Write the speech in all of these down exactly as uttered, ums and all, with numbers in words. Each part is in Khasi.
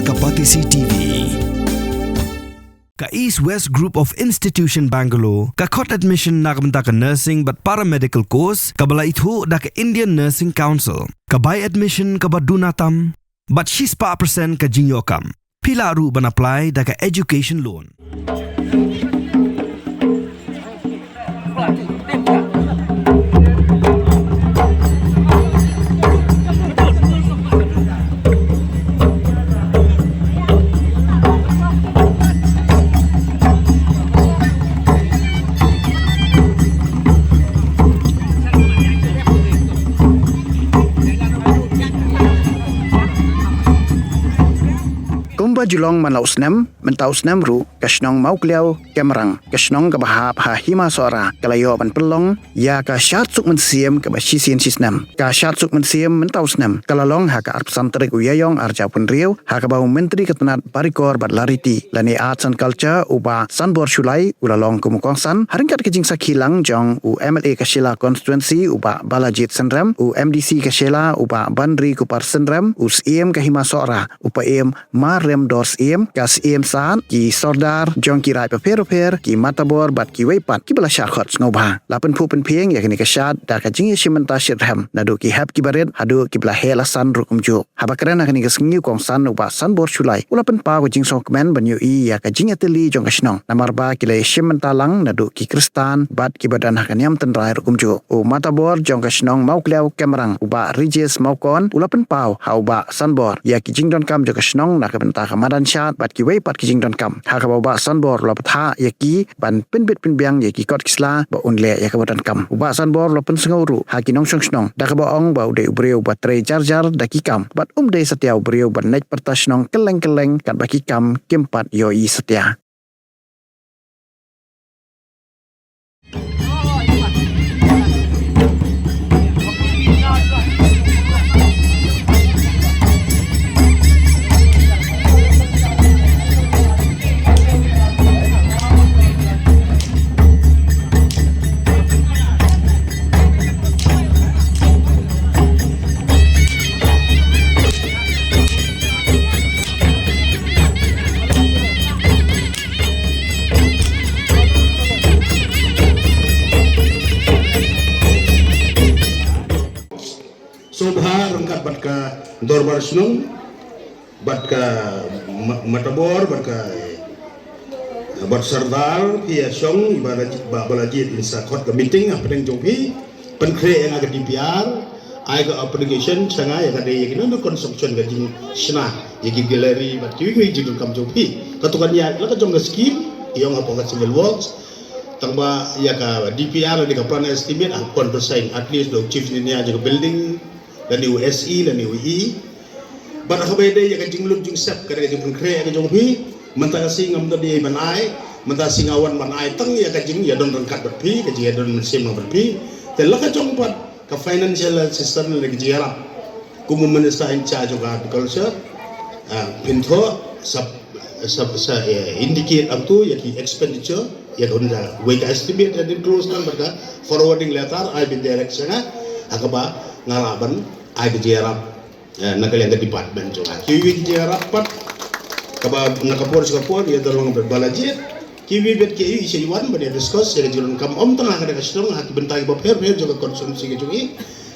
Ka Batesi T V. Ka East West Group of Institution Bangalore ka khot admission na ka bynta ka nursing bad paramedical course kaba la ithuh da ka Indian Nursing Council. Ka bai admission kaba duna tam bad shispah percent ka jingïoh kam. Phi lah ruh ban apply da ka education loan. Kumba ju long man la u snem, mynta u snem ruh, ka shnong Mawkliaw Kemrang, ka shnong kaba hap ha Hima Sohra, ka la ïoh ban pynlong ïa ka Shad Suk Mynsiem kaba shisien shisnem. Ka Shad Suk Mynsiem mynta u snem ka la long ha ka arphew san tarik u Ïaïong arhajar arphew hynriew, ha kaba u Myntri ka tnad Barikor bad Lariti lane Arts and Culture, u Bah Sanbor Shullai, u la long kum u kongsan, ha ryngkat ka jingsakhi lang jong u M L A ka Shella Constituency, u Bah Balajied Synrem, u M D C ka Shella, u Bah Banrikupar Synrem, u Syiem ka Hima Sohra, u Paiem Marremdor Syiem, ka Syiem Sad, ki Sordar jong ki raid bapher bapher, ki matabor bad kiwei pat kiba la shah khot sngewbha. La pynphuh pynphieng ïa kane ka shad da ka jingïashim bynta shitrhem naduh ki hep kiba rit haduh kiba la heh la san ruh kumjuh. Haba kren ha kane ka sngi u kongsan u Bah Sanbor Shullai u la pynpaw ka jingsngewkmen ban ïohi ïa ka jingïatylli jong ka shnong, namar ba ki la ïashim bynta lang naduh ki Khristan bad kiba don ha ka niam tynrai ruh kumjuh. U matabor jong ka shnong Mawkliaw Kemrang, u Bah Regis Mawkon, u la pynpaw ha u Bah Sanbor ïa ki jingdonkam jong ka shnong na ka bynta ka madan shad bad kiwei pat ki jingdonkam, ha kaba u Bah Sanbor u la bthah ïa ki ban pynbit pynbiang ïa ki kot ki sla ba un leh ïa kaba donkam. U Bah Sanbor u la pynsngew ruh ha ki nongshong shnong da kaba ong ba u dei u briew ba trei jar jar da ki kam bad um dei satia u briew ban leit pyrta shnong kylleng kylleng katba ki kam kim pat ïohi satia. Sngewbha ryngkat bad ka dorbar shnong, bad ka ma-, matabor, bad ka, bad sordar, phi ïa shong, ba la, ba, ba la jied in sa khot ka meeting hapdeng jong phi, pynkhreh ïa nga ka D P R, ai ka application sha nga ïa ka dei ïa ki nong construction ka jingshna ïa ki gallery bad kiwei kiwei ki jingdonkam jong phi. Katto katne ïa la ka jong ka scheme ïong hapoh ka civil works. Tang ba ïa ka D P R lane ka plan estimate ha ka conversation at least da u chief engineer jong ka building lane u S E lane u E. Bad ha kaba ïadei ïa ka jinglut jingsep ka dei ka jingpynkhreh ïa ka jong phi. Mynta ka sngi ngam don ei ban ai, mynta ka sngi nga wan ban ai tang ïa ka jingïadon ryngkat bad phi, ka jingïadon mynsiem bad phi. Te la ka jong pat ka financial assistance lane ka jingïarap kum u minister in charge of agriculture, ah, phin thoh sa, sa, sa, eh, indicate hangto ïa ki expenditure, ïa ka un da wei ka estimate ïa din close kan bad ka forwarding letter ai bin direct sha nga, ha kaba nga lah ban ai ka jingïarap, eh, na ka liang ka department jong nga. Kiwei ki jingïarap pat kaba na ka por sha ka por ïa da long bad ba la jied. Kiwei bad kiwei sha ïwan ban ïa discuss ïa ka jingdonkam ym tang ha ka dei ka shnong, ha ki bynta kiba pher pher jong ka constituency ka jong i.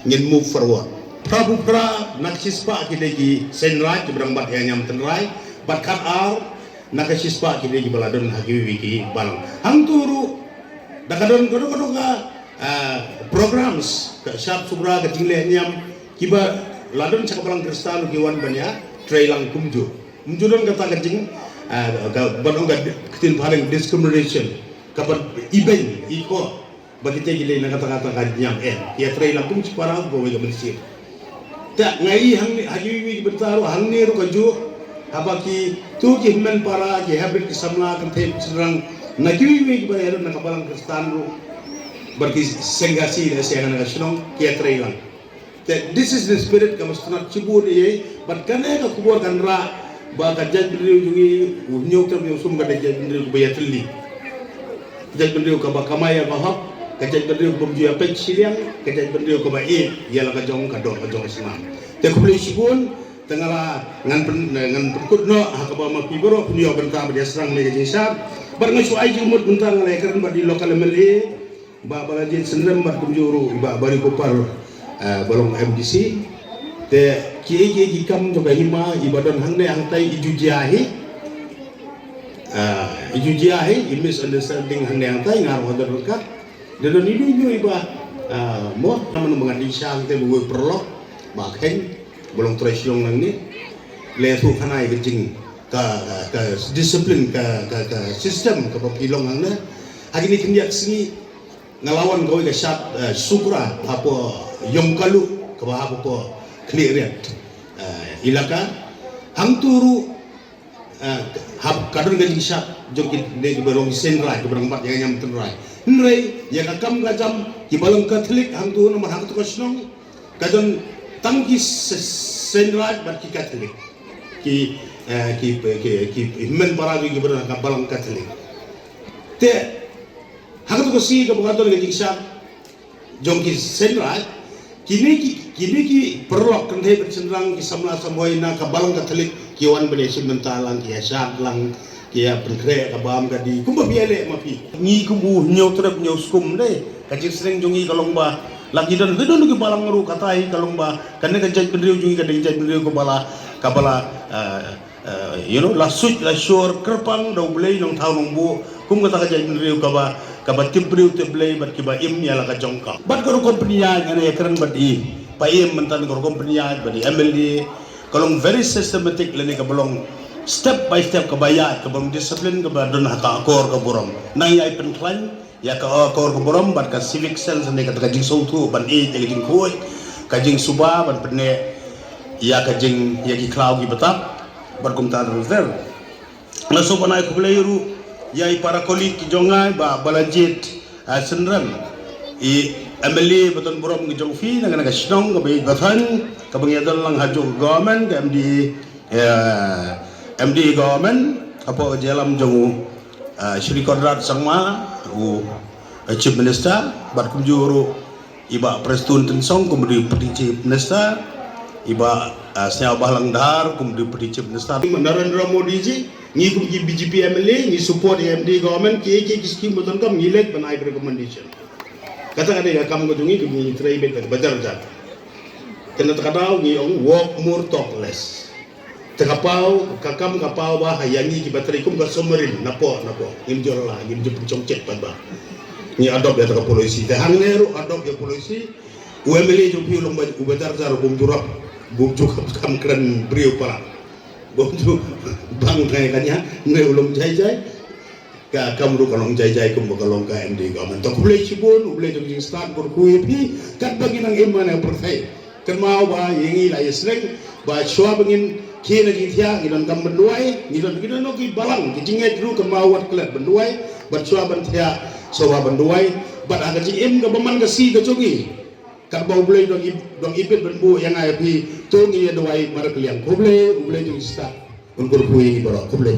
Ngin move forward. Phra phew phra na ka shispah ki dei ki seiñ raid kiba dang bat ïa niam tynrai, bad khatar na ka shispah ki dei kiba la don ha kiwei ki balang. Hangto ruh da ka don ka don ka don ka, ah, programs ka shap subra ka jingleh niam kiba la don sha ka balang Khristan ruh ki wan ban ïa trei lang kumjuh. Ym ju don kata ka jing, ah, ka ban ong ka di-, ktien phareng discrimination, kaba ibeiñ, i ko, ba kita ki leh na kata kata ka niam em. Ïa trei lang kum shi para ba wei ka mynsiem. Te nga i hangne ha kiwei kiwei ki bynta ruh hangne ruh ka juh, haba kito ki hynmen para ki hynmen ki samla kan thep syrang na kiwei kiwei kiba ïaroh na ka balang Khristan ruh. Bad ki seng Khasi na seng na ka shnong ki ïa trei lang. Te, this is the spirit kaba sngewtynnat shibun ïa i, bad kane ka khubor kan rah ba ka jaitbynriew jong ngi, u hynñiew ter hynñiew sum ka dei jaitbynriew kaba ïatylli. Ka jaitbynriew kaba kamai ïa ka hok, ka jaitbynriew kaba ym ju ïa peit shiliang, ka jaitbynriew kaba ïeit ïa la ka jong ka doh ka jong ka snam. Te khublei shibun, Te nga la ngan pyn, ngan pynkut noh ha kaba ma phi baroh phin ïoh bynta bad ïa sdang ne ka jingshad. Bad nga shu ai jingmut bynta nga la ïakren bad i local M L A, Bah Balajied Synrem bad kumjuh ruh i Bah Barikupar, eh, ba long M D C. Te kiei kiei ki kam jong ka hima iba don hangne hangtai i ju jia hi. Ah, i ju jia hi, i misunderstanding hangne hangtai nga ruh nga don ryngkat. Da don inu inu iba, ah, mo, namar ba nga dei sha hangtai ba wei paralok, Bah Kheiñ, ba long trai shnong nangne. Leh thuh khana ïa ka jing, ka, ka, ka discipline, ka, ka, ka system kaba phi long hangne. Ha kine khyndiat sngi nga la wan kawei ka shad, eh, Sukra hapoh Yongkalu kaba hapoh Khliehriat, eh, ilaka. Hangtu ruh, eh, hap ka don ka jingshad jong ki dei kiba long ki Seiñ Raij kiba dang bat ïa ka niam tynrai. Hynrei ïa ka kam ka jam kiba long Katholik hangtu namar hangtu ka shnong ka don tang ki se-, Seiñ Raij bad ki Katholik. Ki, eh, ki, ki, ki, ki hynmen para ki, kiba don ha ka balang Katholik. Te ha katu ka sngi kaba ka don ka jingshad jong ki Seiñ Raij, kine ki, kine ki paralok kynthei bad shynrang, ki samla samoi na ka balang Katholik ki wan ban ïashim bynta lang, ki ïashad lang, ki ïa pynkhreh ka bam ka dih kumba phi ïaleh ma phi. Ngi kum u Hynñiewtrep Hynñiewskum de, ka jingsneng jong ngi ka long ba la ngi don, ngi don ki balang ruh, katai ka long ba kane ka jaitbynriew jong ngi ka dei jaitbynriew kaba la, kaba la, eh, eh, you know, la suit la sure kyrpang da U Blei Nongthaw Nongbuh, kum kata ka jaitbynriew kaba, kaba tip briew tip Blei bad kiba im ïa la ka jong ka. Bad ka rukom pynïaid, ngan ïakren bad i, ba im mynta ka rukom pynïaid bad i M L A, ka long very systematic lane kaba long step by step, kaba ïaid, kaba long discipline, kaba don ha ka akor ka burom. Nang ïai pynkhlaiñ ïa ka akor ka burom bad ka civic sense ne kata ka jingsngewthuh ban ïeit ïa ka jingkhuid, ka jingsuba ban pynneh ïa ka jing, ïa ki khlaw ki btap bad kumta ter ter. Nga sngewbha ban ai khublei ruh ïa i para colleague ki jong nga, i Bah Balajied, ah, Synrem, i M L A ba don burom ki jong phi na kane ka shnong kaba ïeit ba thaiñ, kaba ngi ïa don lang ha juh ka government, ka M D A, eh, M D A government, hapoh ka jingïalam jong u, eh, Shri Conrad Sangma, u, eh, Chief Minister, bad kumjuh ruh i Bah Prestone Tynsong kum u Deputy Chief Minister, i Bah, eh, Sniawbhalang Dhar kum u Deputy Chief Minister. Narendra Modi ji, ngi kum ki B J P M L A, ngi support ïa M D A government, kiei kiei ki scheme ba donkam ngi leit ban ai recommendation. Kata ka dei ka kam ka jong ngi, ka jong ngi trei beit da kaba jar jar. Kane kata ka daw ngi ong walk more, talk less. Te ka paw, ka kam ka paw ba ha ïa ngi kiba trei kum ka submarine, napoh napoh ngim ju la, ngim ju pynshong check pat ba ngi adopt ïa kata ka policy. Te hangne ruh adopt ïa policy. U M L A jong phi u long ba, uba jar jar, bym ju rap, bym ju kam, kam kren briew palat, bym ju bang ngai kane, ne u long jai jai. Ka kam ruh ka long jai jai kumba ka long ka M D A government. To khublei shibun, U Blei jong ka jingstad un kyrkhu ïa phi katba ngi nang im ha kane ka pyrthei. Kynmaw ba ïa ngi la ïaseng ba shuwa ba ngin khie na jingthiah ngi donkam ban duwai, ngi don, ngi don ki balang, ki jingngeit ruh kynmaw wat klet ban duwai, bad shuwa ban thiah shuwa ban duwai, bad ha ka jingim kaba man ka sngi ka jong ngi, katba U Blei dang ï, dang ïbit ban buh ïa nga ïa phi, to ngin ïa duwai markylliang. Khublei, U Blei jong ka jingstad un kyrkhu ïa ngi baroh. Khublei.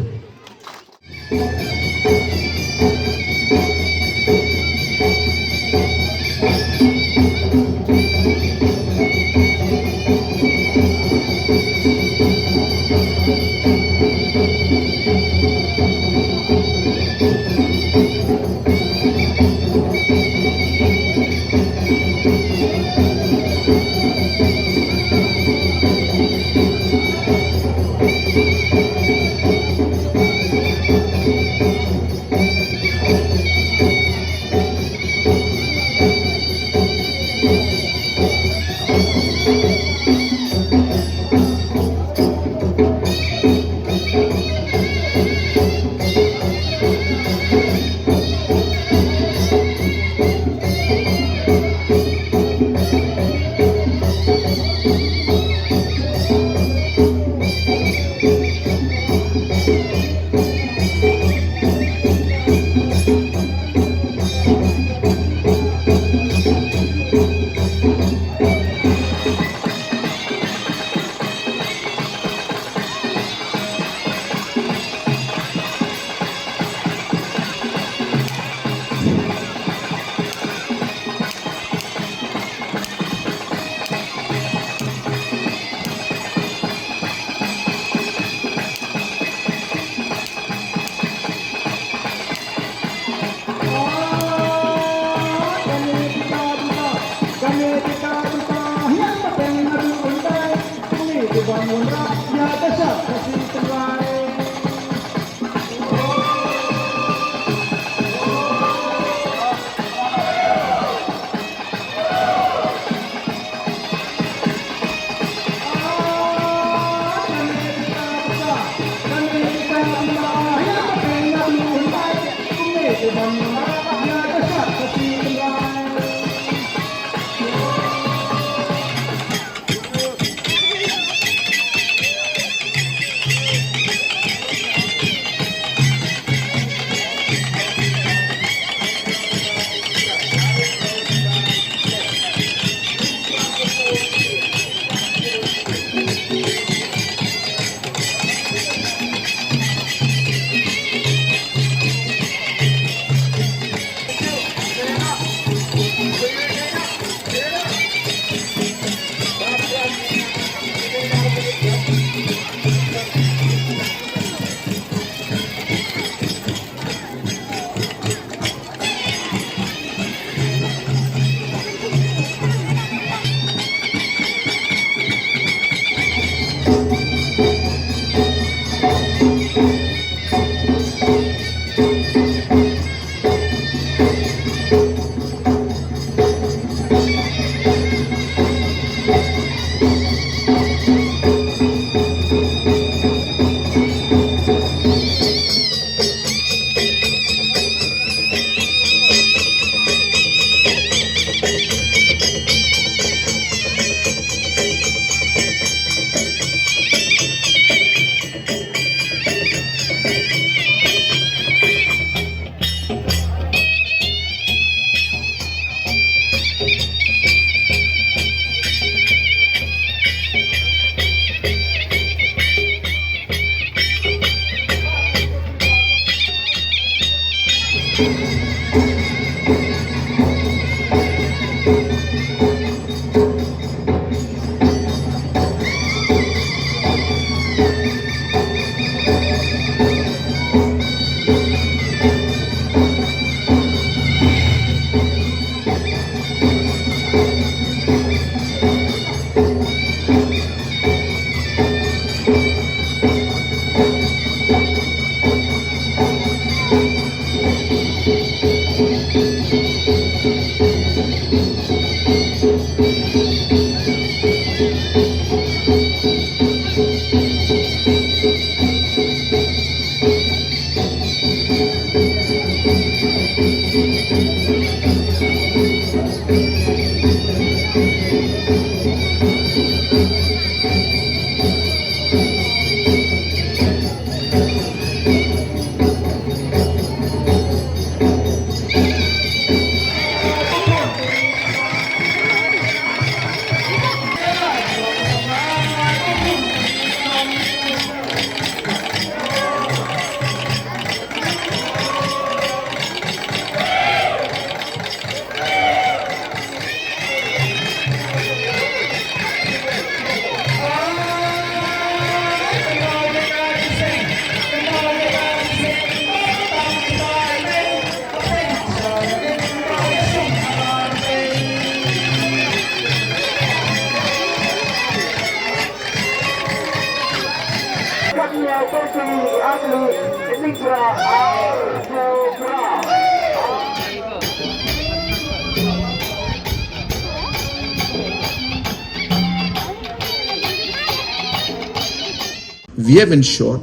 We have ensured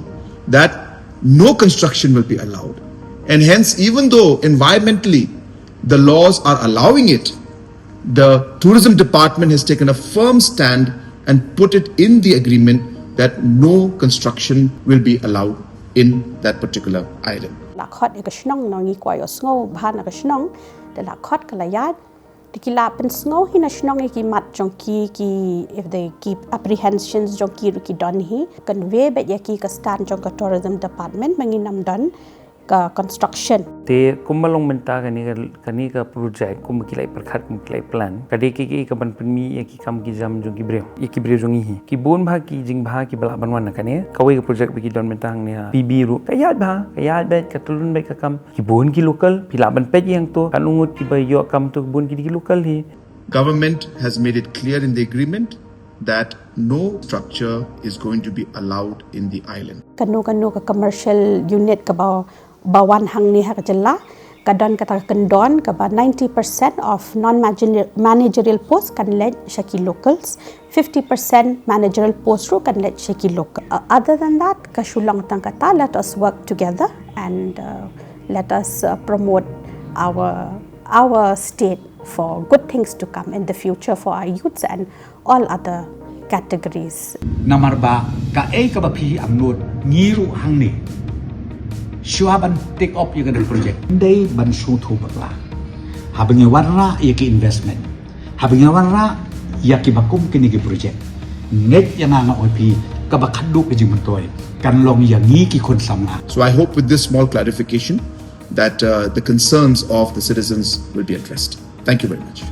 that no construction will be allowed. And hence, even though environmentally the laws are allowing it, the tourism department has taken a firm stand and put it in the agreement that no construction will be allowed in that particular island. La khot ïa ka shnong, ngi kwah ïohsngew bha na ka shnong, da la khot ka la ïaid. Te ki la pynsngew hi na shnong ïa ki mat jong ki, ki, if they keep apprehensions jong ki ruh ki don hi. Convey beit ïa ki ka stand jong ka tourism department ba ngin ym don ka construction. Te kumba long mynta kane ka, kane ka project, kumba ki la pyrkhat, kumba ki la plan, ka dei ka, ka, kaban pynmih ïa ki kam ki jam jong ki briew, ïa ki briew jong ngi hi. Ki bun bha ki jingbha kiba lah ban wan na kane. Kawei ka project ba ki don mynta hangne ha P B ruh, ka ïaid bha, ka ïaid beit, ka tyllun beit ka kam. Ki bun ki local, phi lah ban peit ïa hangto, katno ngut kiba ïoh kam to, ki bun ki dei ki local hi. Government has made it clear in the agreement that no structure is going to be allowed in the island. Kano kano ka commercial unit kaba ba wan hangne ha ka jylla ka don kata ka kyndon kaba ninety percent of non managerial post kan leit sha ki locals, fifty percent managerial post ruh kan leit sha ki local. Uh, other than that, ka shu long tang kata, let us work together and uh, let us uh, promote our our state for good things to come in the future for our youths and all other categories. Namar ba kaei kaba phi angnud ngi ruh hangne, shuwa ban take up ïa kane ka project, dei ban sngewthuh bakla haba ngi wanrah ïa ki investment, haba ngi wanrah ïa kiba kum kine ki project, ngeit ïa nga, nga ong ïa phi, kaba khadduh ka jingmyntoi kan long ïa ngi ki khun samla. So I hope with this small clarification that uh, the concerns of the citizens will be addressed. Thank you very much.